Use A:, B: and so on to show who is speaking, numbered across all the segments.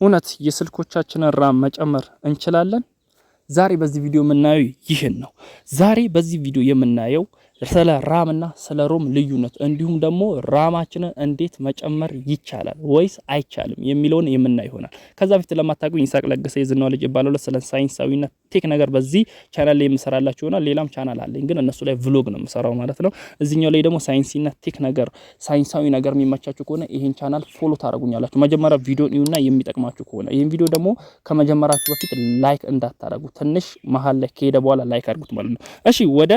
A: እውነት የስልኮቻችንን RAM መጨመር እንችላለን? ዛሬ በዚህ ቪዲዮ የምናየው ይህን ነው። ዛሬ በዚህ ቪዲዮ የምናየው ስለ RAM እና ስለ ROM ልዩነት እንዲሁም ደግሞ RAM ኣችንን እንዴት መጨመር ይቻላል ወይስ አይቻልም የሚለውን የምናይ ይሆናል። ከዛ በፊት ለማታውቁኝ ይስሐቅ ለገሰ የዝናው ልጅ እባላለሁ። ስለ ሳይንሳዊና tech ነገር በዚህ ቻናል ላይ የምሰራላችሁ ይሆናል። ሌላም ቻናል አለኝ፣ ግን እነሱ ላይ vlog ነው የምሰራው ማለት ነው። እዚህኛው ላይ ደግሞ ሳይንስና tech ነገር፣ ሳይንሳዊ ነገር የሚመቻችሁ ከሆነ ይሄን channel follow ታደርጉኛላችሁ። መጀመሪያ ቪዲዮ እዩና የሚጠቅማችሁ ከሆነ ይሄን ቪዲዮ ደግሞ ከመጀመራችሁ በፊት like እንዳታረጉ፣ ትንሽ መሀል ላይ ከሄደ በኋላ like አድርጉት ማለት ነው። እሺ፣ ወደ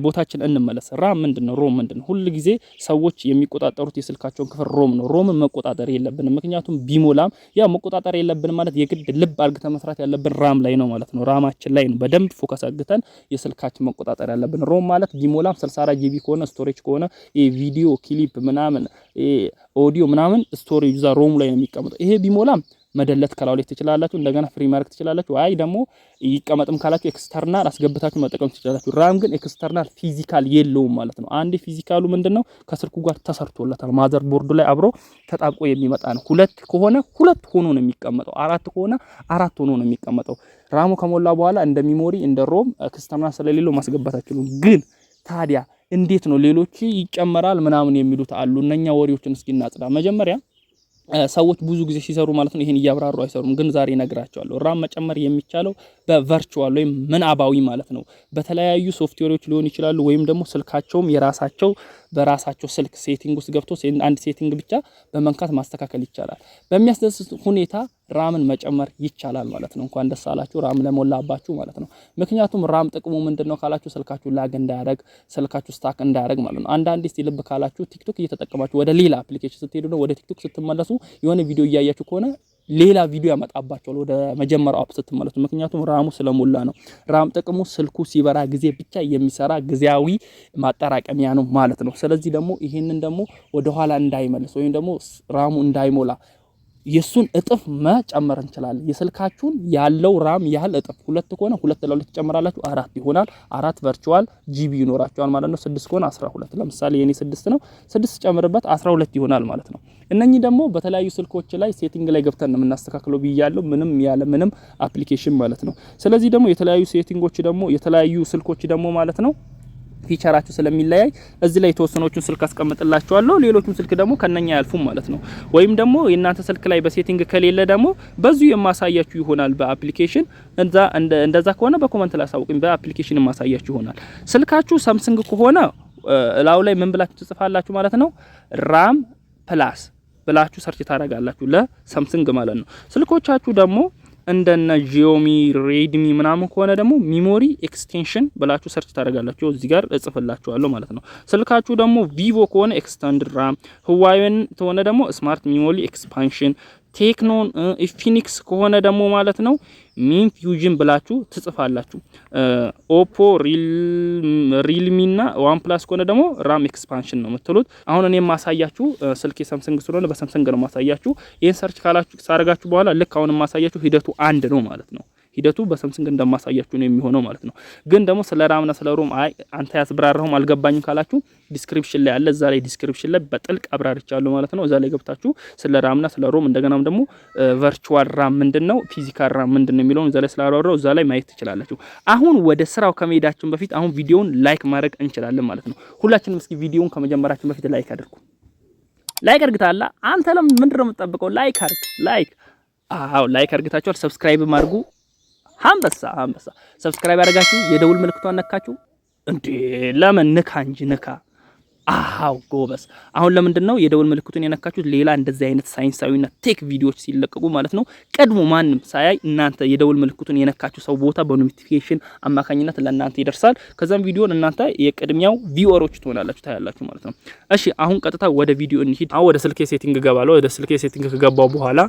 A: ቦታችን እንመለስ። RAM ምንድነው? ROM ምንድነው? ሁል ጊዜ ሰዎች የሚቆጣጠሩት የስልካቸውን ክፍል ROM ነው። ROM ን መቆጣጠር የለብንም። ምክንያቱም ቢሞላም ያው መቆጣጠር የለብንም ማለት የግድ ልብ አርግተን መስራት ያለብን RAM ላይ ነው ማለት ነው። RAM ኣችን ላይ ነው በደንብ focus አርግተን የስልካችን መቆጣጠር ያለብን። ROM ማለት ቢሞላም 64 GB ከሆነ፣ storage ከሆነ፣ video clip ምናምን፣ ኦዲዮ ምናምን storage እዛ ROM ኡ ላይ ነው የሚቀመጠው። ይሄ ቢሞላም መደለት ከላው ላይ ትችላላችሁ። እንደገና free ማድረግ ትችላላችሁ። አይ ደግሞ ይቀመጥም ካላችሁ external አስገብታችሁ መጠቀም ትችላላችሁ። RAM ግን external physical የለውም ማለት ነው። አንዴ physical ኡ ምንድነው ከስልኩ ጋር ተሰርቶለታል። motherboard ኡ ላይ አብሮ ተጣብቆ የሚመጣ ነው። ሁለት ከሆነ ሁለት ሆኖ ነው የሚቀመጠው። አራት ከሆነ አራት ሆኖ ነው የሚቀመጠው። RAM ኡ ከሞላ በኋላ እንደ memory እንደ ROM external ስለሌለው ማስገባት አትችሉም። ግን ታዲያ እንዴት ነው ሌሎች ይጨመራል ምናምን የሚሉት አሉ። እነኛ ወሬዎችን እስኪ እናጽዳ መጀመሪያ። ሰዎች ብዙ ጊዜ ሲሰሩ ማለት ነው ይሄን እያብራሩ አይሰሩም፣ ግን ዛሬ እነግራቸዋለሁ። RAM መጨመር የሚቻለው በ virtual ወይም ምናባዊ ማለት ነው። በተለያዩ ሶፍትዌሮች ሊሆን ይችላሉ፣ ወይም ደግሞ ስልካቸውም የራሳቸው በራሳቸው ስልክ setting ውስጥ ገብቶ አንድ setting ብቻ በመንካት ማስተካከል ይቻላል። በሚያስደስት ሁኔታ RAM ን መጨመር ይቻላል ማለት ነው። እንኳን ደስ አላችሁ RAM ለሞላባችሁ ማለት ነው። ምክንያቱም RAM ጥቅሙ ምንድነው ካላችሁ ስልካችሁ lag እንዳያደርግ፣ ስልካችሁ stuck እንዳያደርግ ማለት ነው። አንዳንዴ እስቲ ልብ ካላችሁ ቲክቶክ እየተጠቀማችሁ ወደ ሌላ application ስትሄዱ ነው ወደ ቲክቶክ ስትመለሱ የሆነ ቪዲዮ እያያችሁ ከሆነ ሌላ ቪዲዮ ያመጣባችኋል ወደ መጀመሪያው app ስትመለሱ። ምክንያቱም RAM ኡ ስለሞላ ነው። RAM ጥቅሙ ስልኩ ሲበራ ጊዜ ብቻ የሚሰራ ጊዜያዊ ማጠራቀሚያ ነው ማለት ነው። ስለዚህ ደግሞ ይሄንን ደግሞ ወደኋላ እንዳይመልስ ወይም ደግሞ RAM ኡ እንዳይሞላ የሱን እጥፍ መጨመር እንችላለን። የስልካችሁን ያለው RAM ያህል እጥፍ፣ ሁለት ከሆነ ሁለት ለሁለት ትጨምራላችሁ፣ አራት ይሆናል። አራት virtual GB ይኖራችኋል ማለት ነው። ስድስት ከሆነ 12። ለምሳሌ የኔ ስድስት ነው። ስድስት ጨምርበት 12 ይሆናል ማለት ነው። እነኚህ ደግሞ በተለያዩ ስልኮች ላይ setting ላይ ገብተን ነው የምናስተካክለው ብያለሁ። ምንም ያለ ምንም application ማለት ነው። ስለዚህ ደግሞ የተለያዩ setting ኦች ደግሞ የተለያዩ ስልኮች ደግሞ ማለት ነው feature ኣቸው ስለሚለያይ እዚህ ላይ የተወሰኖቹን ስልክ አስቀምጥላችኋለሁ። ሌሎቹም ስልክ ደግሞ ከነኛ አያልፉም ማለት ነው። ወይም ደግሞ የእናንተ ስልክ ላይ በ setting ከሌለ ደግሞ በዚሁ የማሳያችሁ ይሆናል በ application። እንደዛ ከሆነ በ comment ላይ አሳውቁኝ። በ application የማሳያችሁ ይሆናል። ስልካችሁ ሳምሰንግ ከሆነ እላው ላይ ምን ብላችሁ ትጽፋላችሁ ማለት ነው? RAM plus ብላችሁ search ታደርጋላችሁ ለሳምሰንግ ማለት ነው። ስልኮቻችሁ ደግሞ እንደነ ዢዮሚ፣ ሬድሚ ምናምን ከሆነ ደግሞ memory extension ብላችሁ search ታደርጋላችሁ። እዚህ ጋር እጽፍላችኋለሁ ማለት ነው። ስልካችሁ ደግሞ ቪቮ ከሆነ extend RAM፣ ህዋዌን ከሆነ ደግሞ smart memory expansion፣ ቴክኖን ኢንፊኒክስ ከሆነ ደግሞ ማለት ነው mem fusion ብላችሁ ትጽፋላችሁ። ኦፖ፣ ሪልሚ እና ዋን ፕላስ ከሆነ ደግሞ RAM expansion ነው የምትሉት። አሁን እኔ የማሳያችሁ ስልክ የሳምሰንግ ስለሆነ በሳምሰንግ ነው የማሳያችሁ። ይህን search ካላችሁ ሳረጋችሁ በኋላ ልክ አሁን የማሳያችሁ ሂደቱ አንድ ነው ማለት ነው። ሂደቱ በሳምሰንግ እንደማሳያችሁ ነው የሚሆነው ማለት ነው። ግን ደግሞ ስለ RAM ና ስለ ROM አይ አንተ ያስብራራሁም አልገባኝም ካላችሁ description ላይ አለ። እዛ ላይ description ላይ በጥልቅ አብራርቻለሁ ማለት ነው። እዛ ላይ ገብታችሁ ስለ RAM ና ስለ ROM እንደገናም ደግሞ virtual RAM ምንድነው፣ physical RAM ምንድነው የሚለውን እዛ ላይ ስላብራራሁ እዛ ላይ ማየት ትችላላችሁ። አሁን ወደ ስራው ከመሄዳችን በፊት አሁን ቪዲዮውን like ማድረግ እንችላለን ማለት ነው። ሁላችንም እስኪ ቪዲዮውን ከመጀመራችን በፊት like አድርጉ። Like አድርግታላ። አንተ ለምን ምንድነው የምትጠብቀው? Like አድርግ። Like፣ አዎ፣ like አድርግታችኋል። Subscribe አድርጉ። አንበሳ አንበሳ። Subscribe አድርጋችሁ የደውል ምልክቷን ነካችሁ እንዴ? ለምን? ንካ እንጂ ንካ። አዎ ጎበዝ። አሁን ለምንድን ነው የደውል ምልክቱን የነካችሁት? ሌላ እንደዚህ አይነት ሳይንሳዊና tech ቪዲዮዎች ሲለቀቁ ማለት ነው ቀድሞ ማንም ሳያይ እናንተ የደውል ምልክቱን የነካችሁ ሰው ቦታ በ notification አማካኝነት ለእናንተ ይደርሳል። ከዛም ቪዲዮን እናንተ የቅድሚያው viewer ኦች ትሆናላችሁ፣ ታያላችሁ ማለት ነው። እሺ፣ አሁን ቀጥታ ወደ ቪዲዮ እንሂድ። አሁን ወደ ስልኬ setting እገባለሁ። ወደ ስልኬ setting ከገባው በኋላ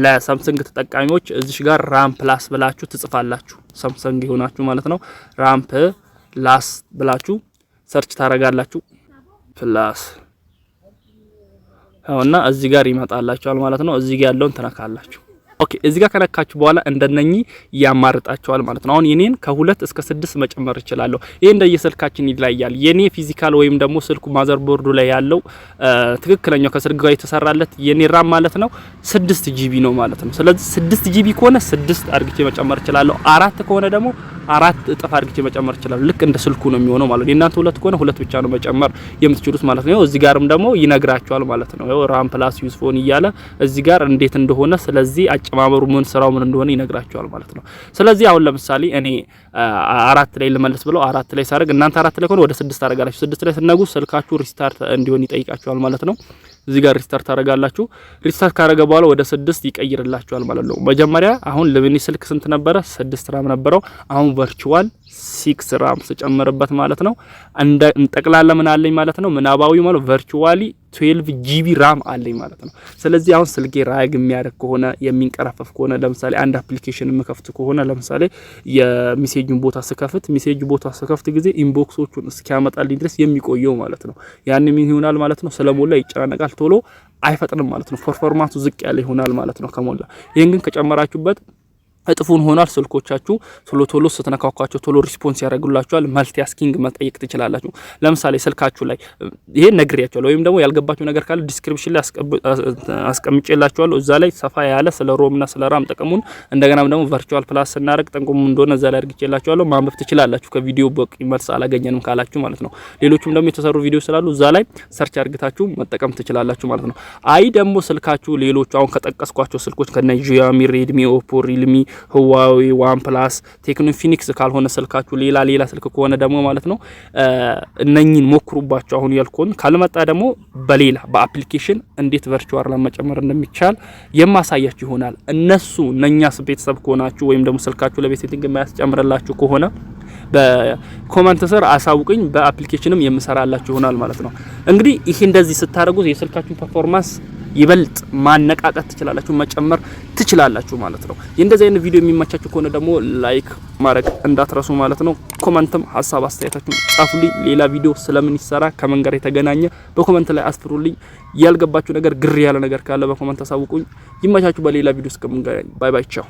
A: ለሳምሰንግ ተጠቃሚዎች እዚሽ ጋር RAM plus ብላችሁ ትጽፋላችሁ። ሳምሰንግ የሆናችሁ ማለት ነው። RAM plus ብላችሁ search ታረጋላችሁ። Plus እና እዚህ ጋር ይመጣላችኋል ማለት ነው። እዚህ ጋር ያለውን ትነካላችሁ። Okay፣ እዚህ ጋር ከነካችሁ በኋላ እንደነኚህ ያማርጣችኋል ማለት ነው። አሁን የኔን ከ2 እስከ 6 መጨመር እችላለሁ። ይሄ እንደየስልካችን ይለያያል። የኔ physical ወይም ደግሞ ስልኩ motherboard ኡ ላይ ያለው ትክክለኛው ከስልክ ጋር የተሰራለት የኔ RAM ማለት ነው 6 GB ነው ማለት ነው። ስለዚህ 6 GB ከሆነ 6 አድርግቼ መጨመር እችላለሁ። 4 ከሆነ ደግሞ 4 እጥፍ አድርግቼ መጨመር እችላለሁ። ልክ እንደ ስልኩ ነው የሚሆነው ማለት ነው። የእናንተ 2 ከሆነ 2 ብቻ ነው መጨመር የምትችሉት ማለት ነው። እዚህ ጋርም ደግሞ ይነግራችኋል ማለት ነው። RAM plus use phone እያለ እዚህ ጋር እንዴት እንደሆነ፣ ስለዚህ አጨማመሩ ምን፣ ስራው ምን እንደሆነ ይነግራችኋል ማለት ነው። ስለዚህ አሁን ለምሳሌ እኔ 4 ላይ ልመልስ ብለው 4 ላይ ሳደርግ፣ እናንተ 4 ላይ ከሆነ ወደ 6 ታደርጋላችሁ። 6 ላይ ስትነኩ ስልካችሁ restart እንዲሆን ይጠይቃችኋል ማለት ነው። እዚህ ጋር restart ታደርጋላችሁ። Restart ካደረገ በኋላ ወደ 6 ይቀይርላችኋል ማለት ነው። መጀመሪያ አሁን ለኔ ስልክ ስንት ነበረ? 6 RAM ነበረው። አሁን virtual 6 RAM ስጨምርበት ማለት ነው እንደ ጠቅላላ ምን አለኝ ማለት ነው? ምናባዊ ማለት virtually 12 GB RAM አለኝ ማለት ነው። ስለዚህ አሁን ስልኬ lag የሚያደርግ ከሆነ፣ የሚንቀራፈፍ ከሆነ፣ ለምሳሌ አንድ application የምከፍት ከሆነ፣ ለምሳሌ የ message ን ቦታ ስከፍት፣ message ቦታ ስከፍት ጊዜ inbox ኦቹን እስኪያመጣልኝ ድረስ የሚቆየው ማለት ነው። ያን ምን ይሆናል ማለት ነው? ስለሞላ ይጨናነቃል፣ ቶሎ አይፈጥንም ማለት ነው። Performance ኡ ዝቅ ያለ ይሆናል ማለት ነው ከሞላ። ይህን ግን ከጨመራችሁበት እጥፉን ሆኗል። ስልኮቻችሁ ቶሎ ቶሎ ስትነካኳቸው ቶሎ response ያደርጉላችኋል። Multitasking መጠየቅ ትችላላችሁ። ለምሳሌ ስልካችሁ ላይ ይሄን ነግሬያችኋለሁ፣ ወይም ደግሞ ያልገባችሁ ነገር ካለ description ላይ አስቀምጬላችኋለሁ። እዛ ላይ ሰፋ ያለ ስለ ROM እና ስለ RAM ጥቅሙን፣ እንደገናም ደግሞ virtual plus ስናደርግ ጥቅሙ እንደሆነ እዛ ላይ አድርጌላችኋለሁ። ማንበብ ትችላላችሁ። ከቪዲዮ በቂ መልስ አላገኘንም ካላችሁ ማለት ነው። ሌሎቹም ደግሞ የተሰሩ ቪዲዮ ስላሉ እዛ ላይ search አድርጋችሁ መጠቀም ትችላላችሁ ማለት ነው። አይ ደግሞ ስልካችሁ ሌሎቹ አሁን ከጠቀስኳቸው ስልኮች ከነ Xiaomi፣ Redmi፣ Oppo፣ Realme፣ Huawei፣ OnePlus፣ Tecno Infinix ካልሆነ ስልካችሁ ሌላ ሌላ ስልክ ከሆነ ደግሞ ማለት ነው እነኚህን ሞክሩባቸው። አሁን ያልኩን ካልመጣ ደግሞ በሌላ በ application እንዴት virtual RAM መጨመር እንደሚቻል የማሳያችሁ ይሆናል። እነሱ እነኛስ ቤተሰብ ከሆናችሁ ወይም ደግሞ ስልካችሁ ለቤት setting የማያስጨምርላችሁ ከሆነ በ comment ስር አሳውቁኝ። በ application ም የምሰራላችሁ ይሆናል ማለት ነው። እንግዲህ ይሄ እንደዚህ ስታደርጉት የስልካችሁን performance ይበልጥ ማነቃቃት ትችላላችሁ፣ መጨመር ትችላላችሁ ማለት ነው። የእንደዚህ አይነት ቪዲዮ የሚመቻችሁ ከሆነ ደግሞ like ማድረግ እንዳትረሱ ማለት ነው። Comment ም ሀሳብ አስተያየታችሁን ጻፉልኝ። ሌላ ቪዲዮ ስለምን ይሰራ፣ ከምን ጋር የተገናኘ በ comment ላይ አስፍሩልኝ። ያልገባችሁ ነገር፣ ግር ያለ ነገር ካለ በ comment አሳውቁኝ። ይመቻችሁ። በሌላ ቪዲዮ እስከምንገናኝ bye bye፣ ቻው።